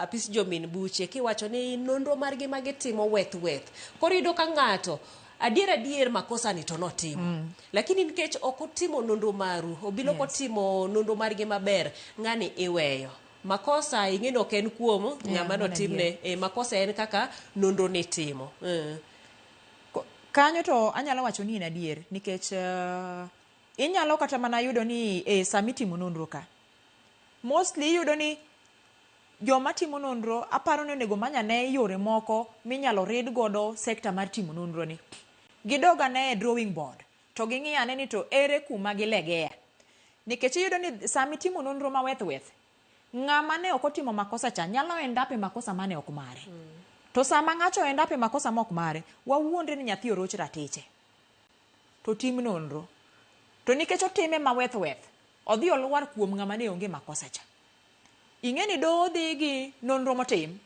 apis jomin buche kiwacho ni nonro margi ma gitimo weth weth. Koro iyudo ka ng'ato adier adier makosa ni to notimo. Lakini nikech ok otimo nonro maru, obilo ok otimo nonro margi maber, ng'ani iweyo. Makosa ing'e ni ok en kuom ng'ama mano notimne, makosa en kaka nonro nitimo. Kanyo to anyalo wacho ni en adier nikech inyalo kata mana yudo ni e sama itimo nonro ka mostly iyudo ni joma timo nonro aparo ni onego many ane yore moko minyalo rid godo sector mar timo nonro ni. Gidog ane e drawing board to ging'i ane ni to ere kuma gilegea. Nikech iyudo ni sama itimo nonro ma weth weth, ng'ama ne ok otimo makosa cha nyalo end up e makosa mane ok mare. To sama ng'ato end up e makosa ma ok mare, wawuondre ni nyathi oroch ratiche. To tim nonro. To nikech otime ma weth weth, odhi olwar kuom ng'ama ne onge makosa cha. Ing'e ni doho dhi gi nonro motim,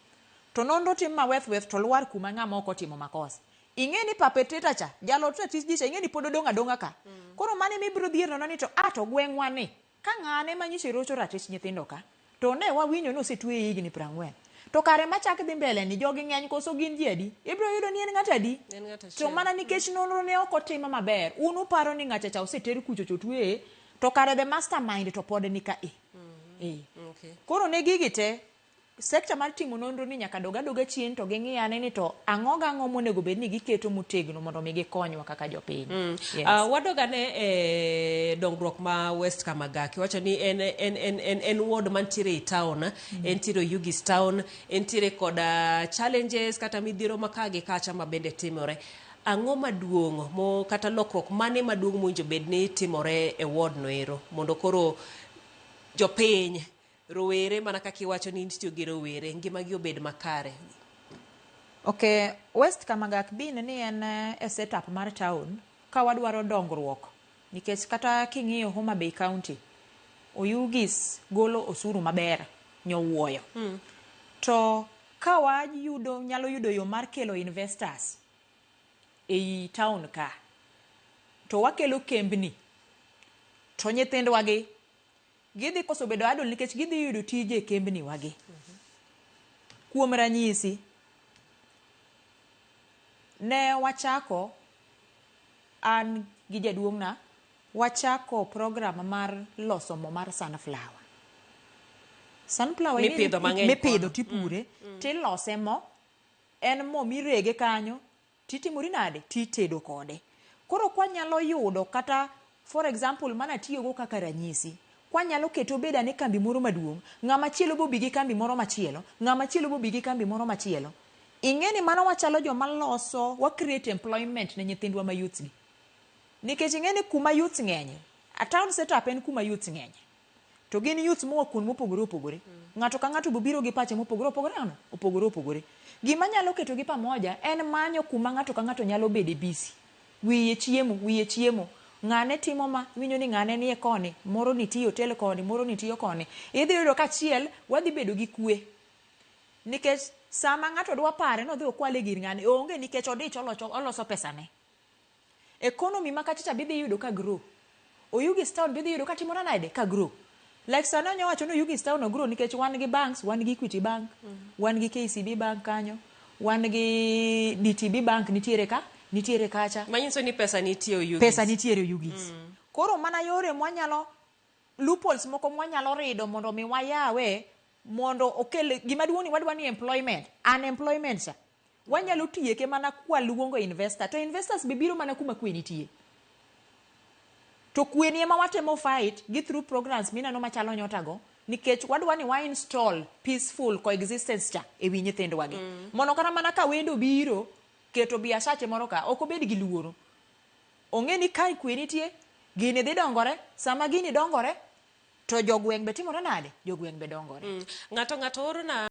to nonro tim ma weth weth to lwar kuma ng'ama ok otimo makosa. Ing'e ni perpetrator cha, jalot ratich ji cha, ing'e ni pod odong' adong'a ka. Koro mano ema ibiro dhier nono ni to a to gweng'wa ni, ka ng'ane ma nyicha rocho ratich nyithindo ka, to ne wawinjo ni osetweye higni 40. To kare machak dhi mbele ni jogi ng'eny koso gin ji adi? Ibiro yudo ni en ng'at adi? En ng'at To achiel. mana nikech nonro ne ok otim maber, un uparo ni ng'acha cha oseter kucho to otweye, to kare the mastermind to pod ni ka e. Okay. Koro ne gigi te, sector mar timo nonro ni nyaka dog adoga chien to ging'i ane ni to ang'o gang'o monego bed ni giketo motegno mondo mi gikonywa kaka jopiny. Yes. Wadog ane e dongruok ma West Kamagak. Iwacho ni en ward mantiere e town, entiere Oyugis town, entiere koda challenges kata midhiero ma ka gi kacha ma bende timore. Ang'o maduong' mo kata lokruok mane maduong' mowinjo bed ni timore e ward no ero mondo koro jopiny rowere mana kaka iwacho ni itiyo gi rowere ngimagi obed makare? Okay, West Kamagak bin ni en e setup mar town ka wadwaro dongruok nikech kata king'iyo Homa Bay County, Oyugis golo osuru maber nyowuoyo. To ka wayudo nyalo yudo yo mar kelo investors ei town ka, to wakelo kembni, to nyithindwa gi gidhi koso bedo idle nikech gidhi yudo tije e kembni wagi. Kuom ranyisi, ne wachako an gi jaduong'na wachako program mar loso mo mar sunflower. Sunflower Mipidho mang'eny mipidho kono. Tipure tilose mo, en mo mirege kanyo titimori nade titedo kode. Koro kwanyalo yudo kata for example mana tiyogo kaka ranyisi, kwanyalo kete obed ane kambi moro maduong', ng'ama chielo bobi gi kambi moro machielo, ng'ama chielo bobi gi kambi moro machielo. Ing'e ni mano wachalo joma loso, wa create employment ne nyithindwa ma youths gi. Nikech ing'e ni kuma youths ng'enye, a town setup en kuma youths ng'enye. To gin youths moa kuond mopogore opogore. Ng'ato ka ng'ato bobiro gi pache mopogore opogore ano? Opogore opogore. Gima nyalo keto gi pamoja en manyo kuma ng'ato ka ng'ato nyalo bede busy. Wiye chiemo, wiye chiemo. Ng'ane timo ma, iwinjo ni ng'ane nie koni, moro ni tiyo hotel koni, moro ni tiyo koni. Idhi yudo ka achiel wadhi bedo gi kwe. Nikech sama ng'ato dwa pare nodhi okwale gir ng'ane, onge nikech odich olocho, oloso pesane. Economy ma kacha cha bidhi yudo ka grow. Oyugis town bidhi yudo ka timore nade? Ka grow. Like sani onya wacho ni Oyugis town grow nikech wan gi banks, wan gi Equity Bank, wan gi KCB Bank kanyo, wan gi DTB Bank nitiere ka, nitiere kacha. Manyiso ni pesa nitie Oyugis. Pesa nitiere Oyugis. Koro mana yore mwanyalo loopholes moko mwanyalo rido mondo mi wayawe mondo okel gima duong' ni wadwa ni employment, unemployment cha wanyalo tieke mana kwaluongo investor to investors be biro mana kuma kwe nitie to kwe ni ema watemo fight gi through programs mineno machalo nyota go nikech wadwa ni wa install peaceful coexistence cha e wi nyithindwa gi mondo kata mana ka wendo biro keto biasache moro ka ok obed gi luoro ong'e ni kae kwe nitie gini dhi dongore sama gini dongore to jogweng' be timore nade jogweng' be dongore Ng'ato oro na.